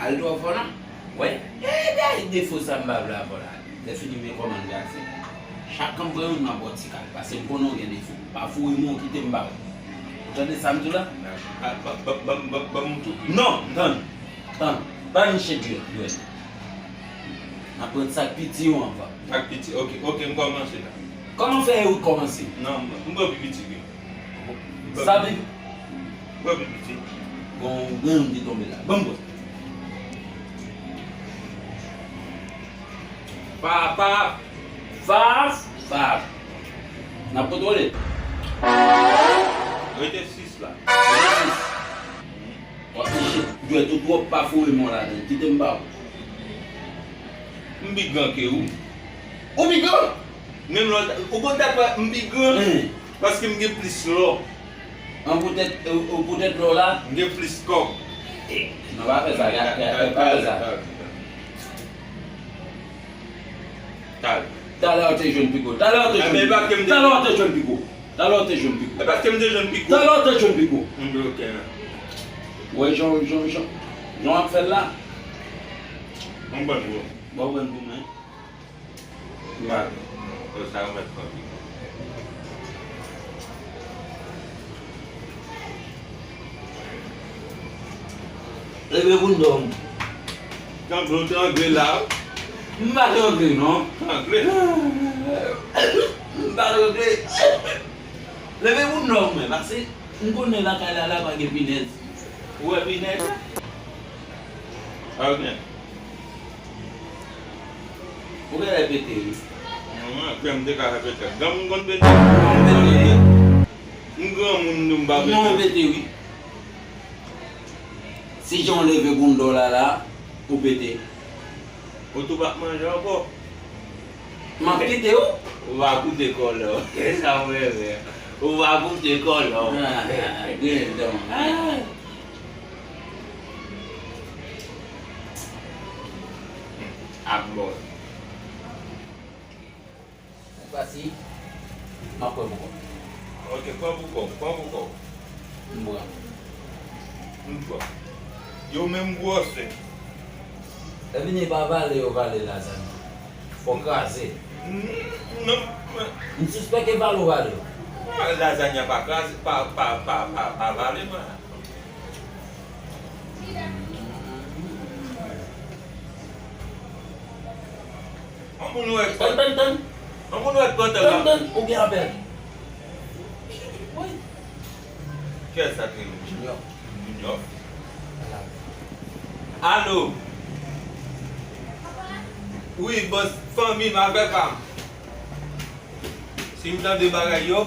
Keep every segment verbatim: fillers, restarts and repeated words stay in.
Al twò fò non. Wè, e dèyè defo sa m pa vle avè w la. Lè fini men kòman n pral fè. Chak kan m pran youn m ap ba w ti kal. Paske m konnen w gen defo. Pa foure men w kite m ba w. Ou tande sa m di w la? Ban m tou. Non, tann. Tann. Ban m chèk yo. N ap pran sa k piti yo anvan. Sa k piti, oke, oke, m kòmanse la. Kòman fè ou kòmanse? Non, m pran pi piti ke. Sa pi. Mwen pi piti. Bon, gen youn ki tonbe la. Ban m wè. Papa. Fav, fav. N ap kontwole. Rete sis la. Rete sis. W ap touche dwèt ou twòp, pa foure men w ladan. Kite m ba w. M pi gran ke ou. Ou pi gran? Menm lè w ta, ou konn ta kwè m pi gran? Paske m gen plis lò. An poutèt, ou, poutèt lò w la? M gen plis kòb. Non, pa fè sa, pa fè sa. Talè. Talè w te jwenn piko. Talè w te jwenn piko. Talè w te jwenn piko. Talè w te jwenn piko. E paske m te jwenn piko. Talè w te jwenn piko. M bloke la. Wè jan, jan, jan, jan w ap fè l la. Mwen ban l gwo. Bon, mwen gwo, men. Leve pou n dòm. Trangle, trangle la. M pa trangle, non. Trangle. M pa trangle. Leve pou n dòm, men. Pase, m konnen lakay la, la pa gen pinèz. Ou wè pinèz? Ok. Ou genlè pete, wi. Non, mwen, kè m te ka fè pete. Granmoun konn pete. Non, pete, wi. M granmoun, nou, m pa pete. Non, pete, wi. Si jan w leve pou n dòm la, la, ou pete. Ou tou p ap manje ankò. M ap kite w. Ou va goute kòlò. E sa w renmen. Ou va goute kòlò. Ah, dindon. Ah. Ap bon. Sèt fwa si, m ap kwè pou kò m. Ok, kwè pou kò w, kwè pou kò w. M pran. M pran. Yo menm gwosè. Lè vini pa vale yo vale lazanya. Fò kraze. Mm, non, men. M sispèk e vale w vale yo. Ah, lazanya pa kraze, pa, pa, pa, pa, pa vale, mwen. Yon moun wè. Tann, tann, tann. Yon moun wè kontan la. Tann, tann, ou gen apèl. Wi. Kiyès sa ki rele? Junior. Junior. Alo. Wi, bòs, fanmi m, avè pa m. Si m tande bagay yo,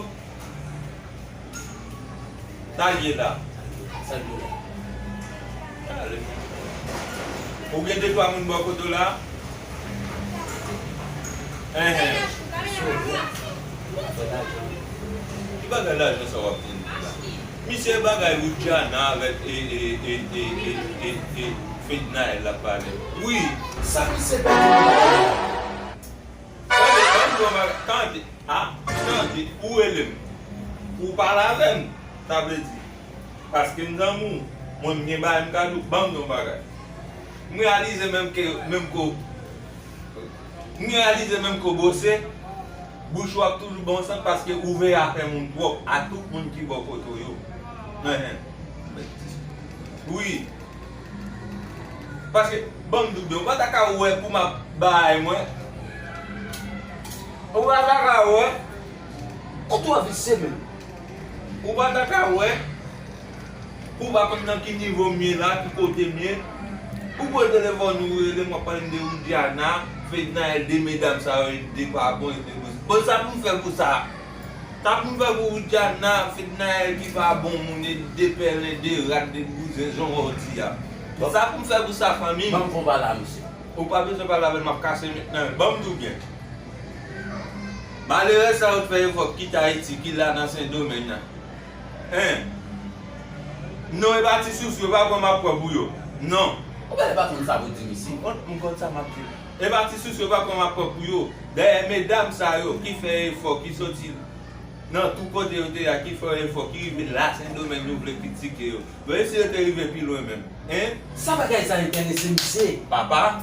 sa l ye la? Sa l ye la? Ale. Ou gen de twa moun bò kote w la? Enhen. Ki bagay lajan sa w ap di m la? Misye, bagay Widiana avèk e, e, e, Fednaelle l ap pale. Wi. Sa misye pèdi nan bagay la? Tande, ban m di w yon bagay. Tande. Ah, tande, ou rele m. Ou pale avè m, sa vle di, paske m zanmi w, mwen m gen bagay m ka di w, ban m di w yon bagay. M reyalize menm ke, menm ke w, m reyalize menm ke w bwose, bouch ou ap toujou ba w sant paske ou veye afè moun twòp, a tout moun ki bò kote w yo. Enhen. Wi. Paske, ban m di w byen, ou pa ta ka wè pou m ap bay mwen. Ou pa ta ka wè. Ou twò visye menm. Ou pa ta ka wè. Ou pa konn nan ki nivo m ye la, ki kote m ye. Ou pran telefòn ou rele m, w ap pale m de Widiana, Fednaelle, de medam sa yo, de pa bon, de bouzen. Bon, sa pou m fè pou sa? Sa pou m fè pou Widiana, Fednaelle ki pa bon moun, e de pèlen, de rat, de bouzen, jan w di a. Sa pou m fè pou sa, fanmi m? Ban m fon pale a misye. Ou pa bezwen pale avè l, m ap kase mentnan. Ban m di w byen. Malerèz sa yo t fè efò kite Ayiti, ki la nan Sendomeng nan. Hein? Non, e pa ti sousou, e pa pran m ap pran pou yo. Non. Ou genlè pa konn sa pou di misye. M konn, m konn sa m ap di. E pa ti sousou, e pa pran m ap pran pou yo. Dayè, medam sa yo ki fè efò, ki soti Nan tout kote yo te ye a, ki fè yon efò, ki rive la Sendomeng, nou vle kritike yo. Bon, e si yo te rive pi lwen menm? Hein? Sa bagay sa enterese misye? Papa,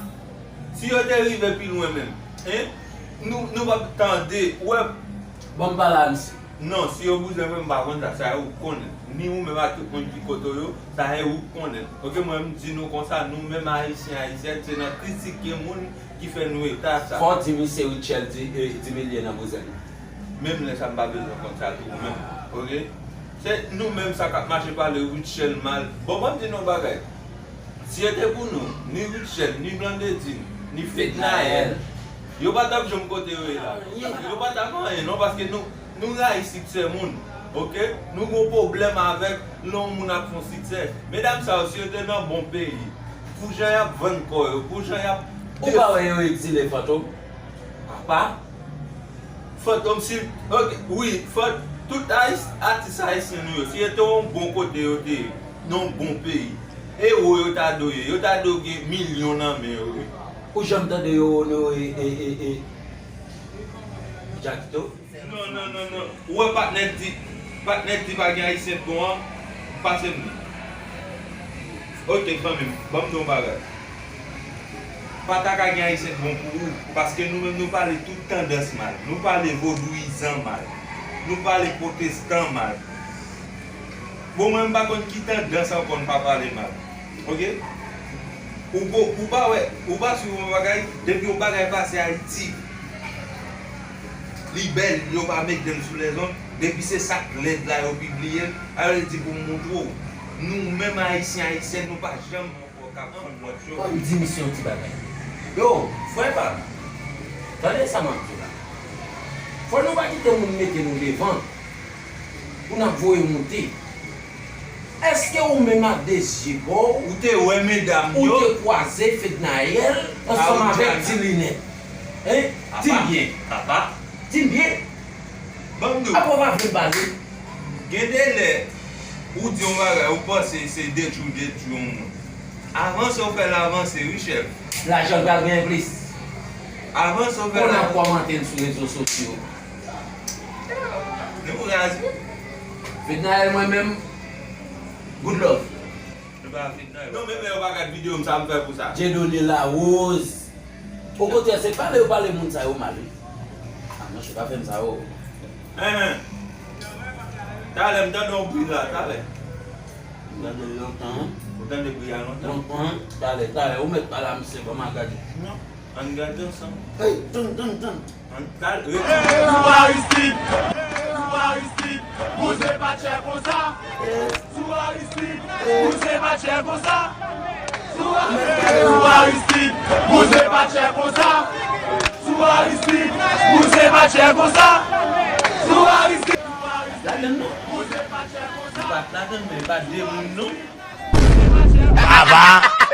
si yo te rive pi lwen menm, hein? Nou, nou p ap tande, ou wè. Ban m pale a misye. Non, si yo bouzwen mwen, m pa konn sa, sa e ou k konnen. Ni ou menm ak tout moun ki kote w yo, sa e ou k konnen. Oke, mwen m di nou konsa, nou menm Ayisyen, Ayisyèn, se nan kritike moun ki fè nou eta sa. Fò w di misye Rutshelle di, eh, Dimilye nan bouzwen l. Menm lè sa m pa bezwen konn sa tou, ou menm. Oke? Se nou menm sa k ap mache pale Rutshelle mal. Bon, ban m di nou yon bagay. Si se te pou nou, ni Rutshelle, ni Blandedine, ni Fednaelle, yo pa t ap janm kote yo ye la. Yo pa t ap anyen, non, paske nou, nou rayi siksè moun, oke? Nou gon pwoblèm avèk lè yon moun ap fè yon siksè. Medam sa yo, si yo te nan bon peyi, pou jan y ap vann kò yo, pou jan y ap... Ou pa wè yo egzile, Fantom? Papa, Fantom, si, oke, wi, Fant-, tout Ayis-, atis ayisyen nou yo, si yo te yon bon kote yo te ye, nan yon bon peyi, ewo yo ta dwe ye, yo ta dwe gen milyon nan men yo, wi. Ou janm tande yo onore, e, e, e, Jakito? Non, non, non, non. Ou wè patnè di, patnè di pa gen Ayisyen k bon an, pase m li. Oke, fanmi m, ban m di w yon bagay. Pa ta ka gen Ayisyen k bon pou ou, paske nou menm nou pale tout tandans mal. Nou pale vodouyizan mal. Nou pale pwotestan mal. Bon, mwen m pa konn ki tandans ankò n pa pale mal. Oke? Ou ko-, ou pa wè, ou pa swiv yon bagay, depi yon bagay pase Ayiti, li bèl, yo pa mete l sou lèzonn, depi se sa k lèd la yo pibliye l, sa vle di pou m montre w, nou menm Ayisyen, Ayisyèn, nou pa janm ankò k ap fann lòt yo. Ban m di misye yon ti bagay. Yo, frè pa m, tande sa m ap di w la. Fò nou pa kite moun mete nou devan pou n ap voye monte. Èske ou menm ak de zye pa w, ou te wè medam yo, ou te kwaze Fednaelle ansanm avèk Ti Linèt? Hein? Di m byen. Papa. Di m byen. Ban m di w. Apa w pa vle m pale? Gen de lè, ou di yon bagay, ou panse se detwi w detwi yon moun. Avanse w fè l avanse, wi, chèf. Lajan l pral genyen plis. Avanse w fè l avanse. Pou n ap kòmante l sou rezo sosyo. Nou raz, wi. Fednaelle, mwen menm, good love. Nou pa Fednaelle. Non, men, men yo pa gad videyo m sa m fè pou sa. Dieudonné Larose. Okontrè, se pale yo pale moun sa yo mal, wi. Ah, monchè, pa fè m sa, o. Hein, hein. Talè, m tande yon bri la, talè. M tande l lontan. Ou tande bri a lontan? Lontan, talè, talè. Ou mèt pale a misye, ban m al gade. Non. Ann gade ansanm. Hey, tann, tann, tann. Ann gade. Sou Aristide, sou Aristide, bouze pa tchè konsa. Sou Aristide, bouze pa tchè konsa. Sou Aristide, bouze pa tchè konsa. Sou Aristide, bouze pa tchè konsa. Sou Aristide, bouze pa tchè konsa. Ladann non. Li pa t ladann, men li pa de moun non. Papa.